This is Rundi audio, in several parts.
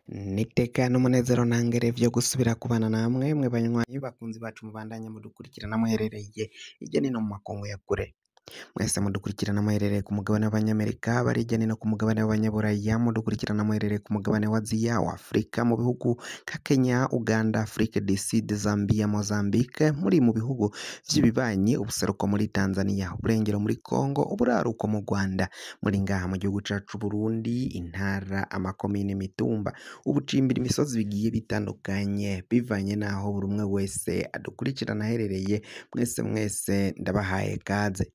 N'iteka n'umunezero ntangere vyo gusubira kubana namwe mwe banywanyi bakunzi bacu mubandanya mudukurikirana muherereye hirya no hino mu makungu ya kure. Mwese mudukurikirana muherereye ku mugabane w'abanyamerika, abari hirya no hino ku mugabane w'abanyaburaya, mudukurikirana muherereye ku mugabane wa Aziya, wa Afurika, mu bihugu nka Kenya, Uganda, Afrique du Sud, Zambia, Mozambique, muri mu bihugu vy'ibibanyi, ubuseruko muri Tanzania, uburengero muri Congo, uburaruko mu Rwanda, muri ngaha mu gihugu cacu Burundi, intara, amakomine, imitumba, ubucimbira imisozi bigiye bitandukanye bivanye n'aho buri umwe wese adukurikirana aherereye, mwese mwese ndabahaye kaze.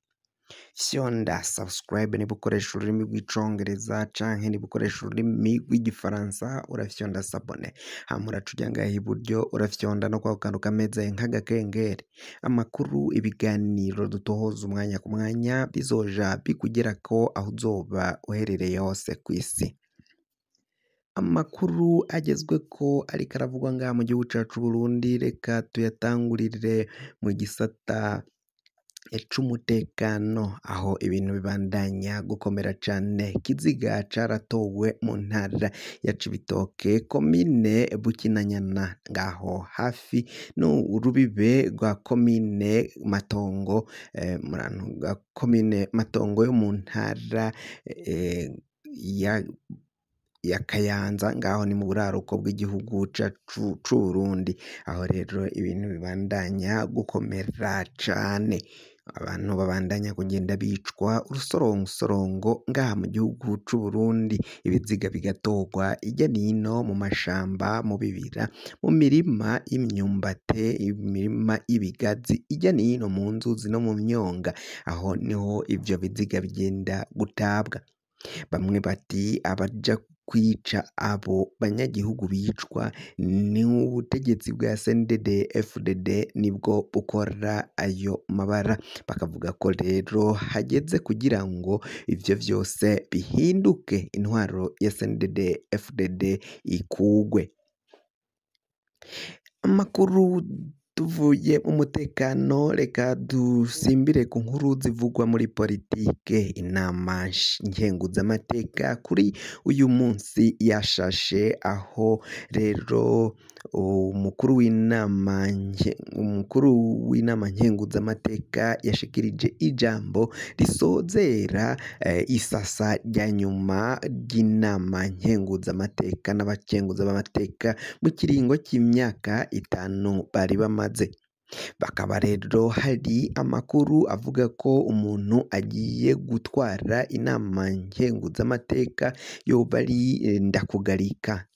Fyonda subscribe niba ukoresha ururimi rw'icongereza canke niba ukoresha ururimi rw'igifaransa urafyonda s'abonner, hama uraca uja ngaha iburyo urafyonda no kwako kantu kameze nk'agakengeri. Amakuru, ibiganiro dutohoza umwanya ku mwanya bizoja bikugerako aho uzoba uherereye hose kw'isi. Amakuru agezweko ariko aravugwa ngaha mu gihugu cacu c'Uburundi, reka tuyatangurire mu gisata c'umutekano aho ibintu bibandanya gukomera cane. Ikiziga caratowe mu ntara ya Cibitoke, komine Bukinanyana, ngaho hafi n'urubibe rwa komine Matongo, komine Matongo yo mu ntara ya Kayanza, ngaho ni mu buraruko bw'igihugu cacu c'Uburundi. Aho rero ibintu bibandanya gukomera cane, abantu babandanya kugenda bicwa urusorongosorongo ngaha mu gihugu c'Uburundi, ibiziga bigatorwa hirya nino mu mashamba, mu bibira, mu mirima y'imyumbate, imirima y'ibigazi, hirya nino mu nzuzi no mu myonga, aho niho ivyo biziga bigenda gutabwa. Bamwe bati abaja kwica abo banyagihugu bicwa ni ubutegetsi bwa CNDD FDD nibwo bukora ayo mabara, bakavuga ko rero hageze kugira ngo ivyo vyose bihinduke, intwaro ya CNDD FDD ikugwe. Amakuru tuvuye mu mutekano, reka dusimbire ku nkuru zivugwa muri politike. Inama nkenguzamateka kuri uyu munsi yashashe, aho rero umukuru w'inama nkenguzamateka yashikirije ijambo risozera isasa rya nyuma ry'inama nkenguzamateka n'abakenguzamateka mu kiringo c'imyaka 5 bari bamaze. Bakaba rero hari amakuru avuga ko umuntu agiye gutwara inama nkenguzamateka yoba ari Ndakugarika,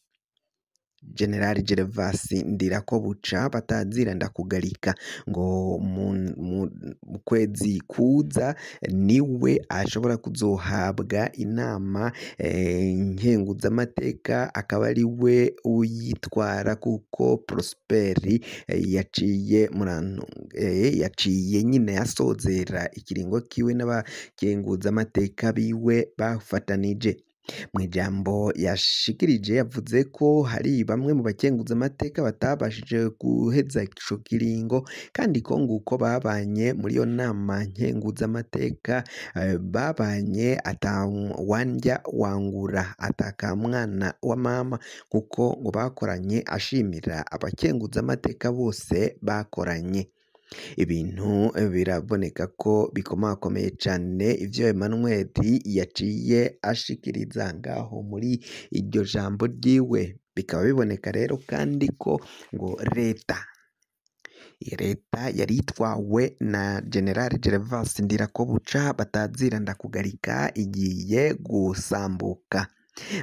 General Gervas Ndirakobuca batazira Ndakugarika, ngo mu kwezi kuza niwe ashobora kuzohabwa inama nkenguzamateka, akaba ari we uyitwara kuko Prosper yaciye yaciye nyine yasozera ikiringo kiwe n'abakenguzamateka biwe bafatanije. Mw'ijambo yashikirije yavuze ko hari bamwe mu bakenguzamateka batabashije guheza ico kiringo, kandi ko nguko babanye muri iyo nama nkenguzamateka babanye ata wandya wangura, atakamwana wa mama, kuko ngo bakoranye, ashimira abakenguzamateka bose bakoranye. Ibintu biraboneka ko bikomakomeye cane ivyo Emmanuel yaciye ashikiriza ngaho muri iryo jambo ryiwe, bikaba biboneka rero kandi ko ngo leta yari itwawe na General Gervas Ndirakobuca batazira Ndakugarika igiye gusambuka.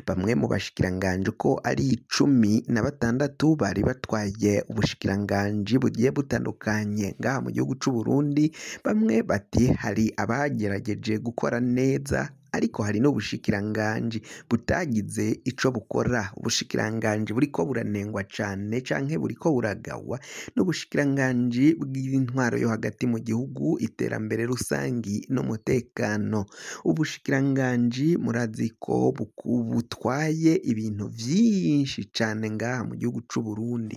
Bamwe mu bashikiranganji uko ari 16 bari batwaye ubushikiranganji bugiye butandukanye ngaha mu gihugu c'Uburundi, bamwe bati hari abagerageje gukora neza, ariko hari n'ubushikiranganji butagize ico bukora. Ubushikiranganji buriko buranengwa cane canke buriko buragawa n'ubushikiranganji bw'intwaro yo hagati mu gihugu, iterambere rusangi n'umutekano. Ubushikiranganji murazi ko butwaye ibintu vyinshi cane ngaha mu gihugu c'Uburundi.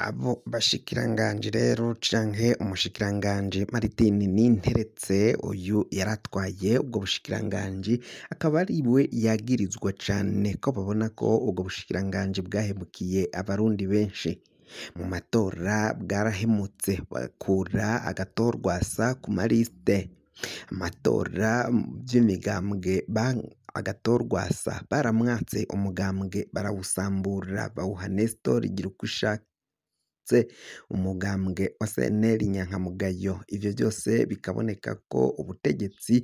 Abo bashikiranganji rero canke umushikiranganji Martin Ninteretse, uyu yaratwaye ubwo bushikiranganji, akaba ari we yagirizwa cane ko babona ko ubwo bushikiranganji bwahemukiye abarundi benshi. Mu matora bwarahemutse, bakura agatorwasa ku malisite. Amatora vy'imigambwe agatorwasa baramwatse umugambwe barawusambura bawuha Nestor Girukwishatse, umugambwe wa CNL Nyankamugayo. Ivyo vyose bikaboneka ko ubutegetsi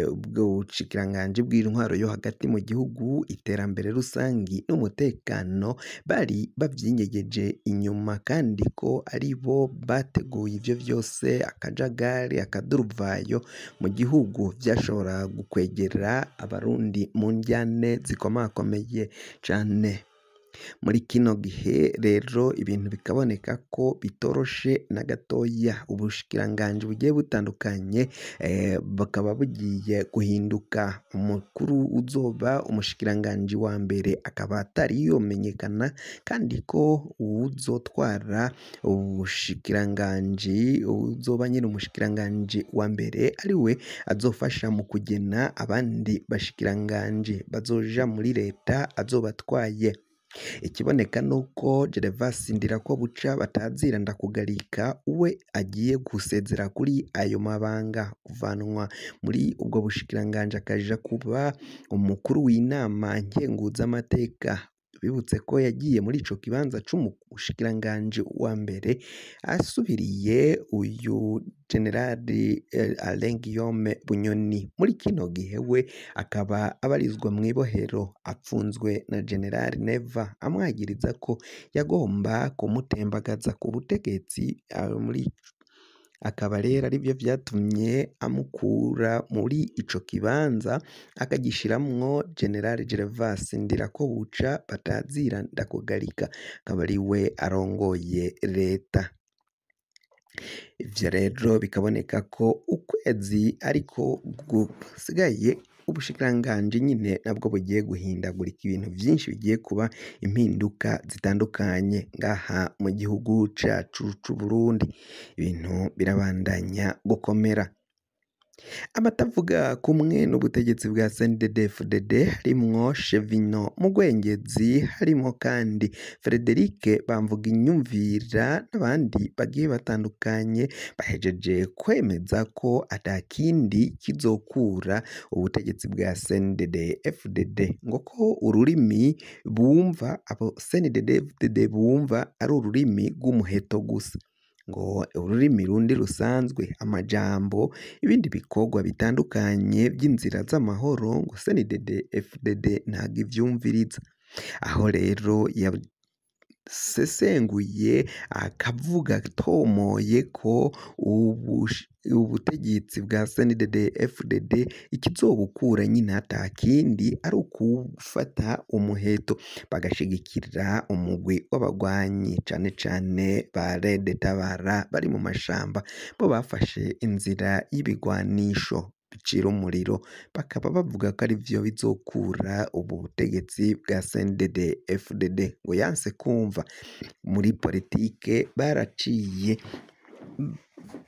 bw'ubushikiranganji bw'intwaro yo hagati mu gihugu, iterambere rusangi n'umutekano bari bavyinyegeje inyuma, kandi ko ari bo bateguye ivyo vyose, akajagari, akaduruvayo mu gihugu vyashobora gukwegera abarundi mu ndyane zikomakomeye cane. Muri kino gihe rero ibintu bikaboneka ko bitoroshe na gatoya, ubushikiranganji bugiye butandukanye bukaba bugiye guhinduka. Umukuru uzoba umushikiranganji wa mbere akaba atari yomenyekana, kandi ko uwuzotwara ubushikiranganji, uwuzoba nyene umushikiranganji wa mbere ariwe azofasha mu kugena abandi bashikiranganji bazoja muri leta azoba atwaye. Ikiboneka nuko Gervas Ndirakobuca batazira Ndakugarika we agiye gusezera kuri ayo mabanga, kuvanwa muri ubwo bushikiranganji akaja kuba umukuru w'inama nkenguzamateka. Bibutse ko yagiye muri ico kibanza c'umushikiranganji wa mbere asubiriye uyu Generali Alain Guillaume Bunyoni. Muri kino gihe we akaba abarizwa mw'ibohero, apfunzwe na Generali Neva amwagiriza ko yagomba kumutembagaza ku butegetsi, muri akaba rero arivyo vyatumye amukura muri ico kibanza akagishiramwo Generali Gervas Ndirakobuca batazira Ndakugarika, akaba ariwe arongoye leta. Ivyo rero bikaboneka ko ukwezi ariko gusigaye ubushikiranganji nyine nabwo bugiye guhindagurika, ibintu vyinshi bigiye kuba impinduka zitandukanye ngaha mu gihugu cacu c'Uburundi. Ibintu birabandanya gukomera. Abatavuga kumwe n'ubutegetsi bwa CNDD-FDD harimwo Chevino Mugwengezi, harimwo kandi Frederic Bamvuginyumvira n'abandi bagiye batandukanye, bahejeje kwemeza ko atakindi kizokura ubutegetsi bwa CNDD-FDD, ngo ko ururimi bumva abo CNDD-FDD bumva ari ururimi rw'umuheto gusa, ngo ururimi rundi rusanzwe, amajambo, ibindi bikorwa bitandukanye vy'inzira z'amahoro ngo CNDD-FDD ntago ivyumviriza. Aho rero yasesenguye akavuga atomoye ko ubutegetsi bwa CNDD-FDD ikizobukura nyine atakindi ari ukufata umuheto, bagashigikira umugwi w'abagwanyi cane cane ba Red Tabara bari mu mashamba, bo bafashe inzira y'ibigwanisho bicira umuriro, bakaba bavuga ko arivyo bizokura ubu butegetsi bwa CNDD-FDD. Ngo yanse kumva muri politike baraciye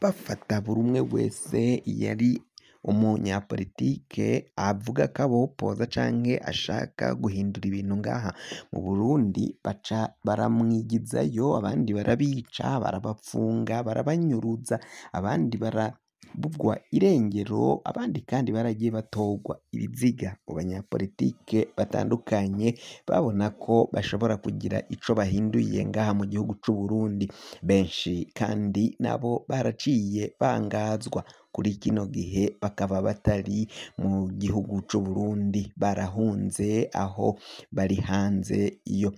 bafata buri umwe wese yari umunyapolitike avuga ko abopoza canke ashaka guhindura ibintu ngaha mu Burundi, baca baramwigizayo, abandi barabica, barabapfunga, barabanyuruza, abandi barabugwa irengero, abandi kandi baragiye batogwa ibiziga mu banyapolitike batandukanye babona ko bashobora kugira ico bahinduye ngaha mu gihugu c'Uburundi. Benshi kandi nabo baraciye bangazwa kuri kino gihe, bakaba batari mu gihugu c'Uburundi, barahunze aho bari hanze iyo.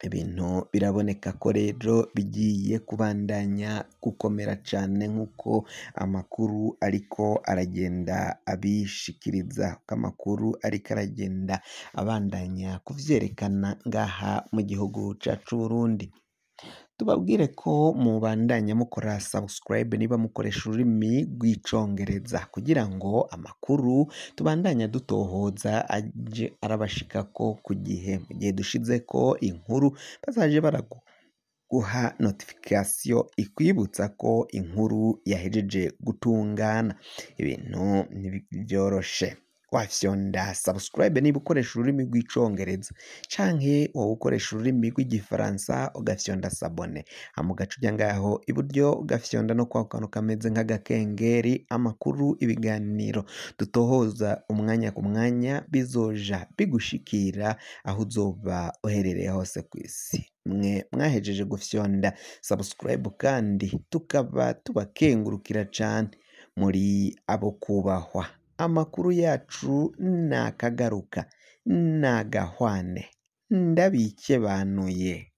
Ibintu biraboneka ko rero bigiye kubandanya gukomera cane nk'uko amakuru ariko aragenda abishikiriza, uko amakuru ariko aragenda abandanya kuvyerekana ngaha mu gihugu cacu c'Uburundi. Tubabwire ko mubandanya mukora subscribe niba mukoresha ururimi rw'icongereza, kugira ngo amakuru tubandanya dutohoza aje arabashikako ku gihe. Mu gihe dushizeko inkuru bazaje iguha notification ikwibutsa ko inkuru yahejeje gutungana. Ibintu ntibyoroshe. Wafyonda subscribe niba ukoresha ururimi rw'icongereza, canke wowe ukoresha ururimi rw'igifaransa ugafyonda s'abonner, hama ugaca uja ngaho iburyo ugafyonda no kwa kantu kameze nk'agakengeri. Amakuru, ibiganiro dutohoza umwanya ku mwanya bizoja bigushikira aho uzoba uherereye hose kw'isi. Mwe mwahejeje gufyonda subscribe kandi tukaba tubakengurukira cane, muri abo kubahwa. Amakuru yacu nakagaruka, nagahwane, ndabikebanuye.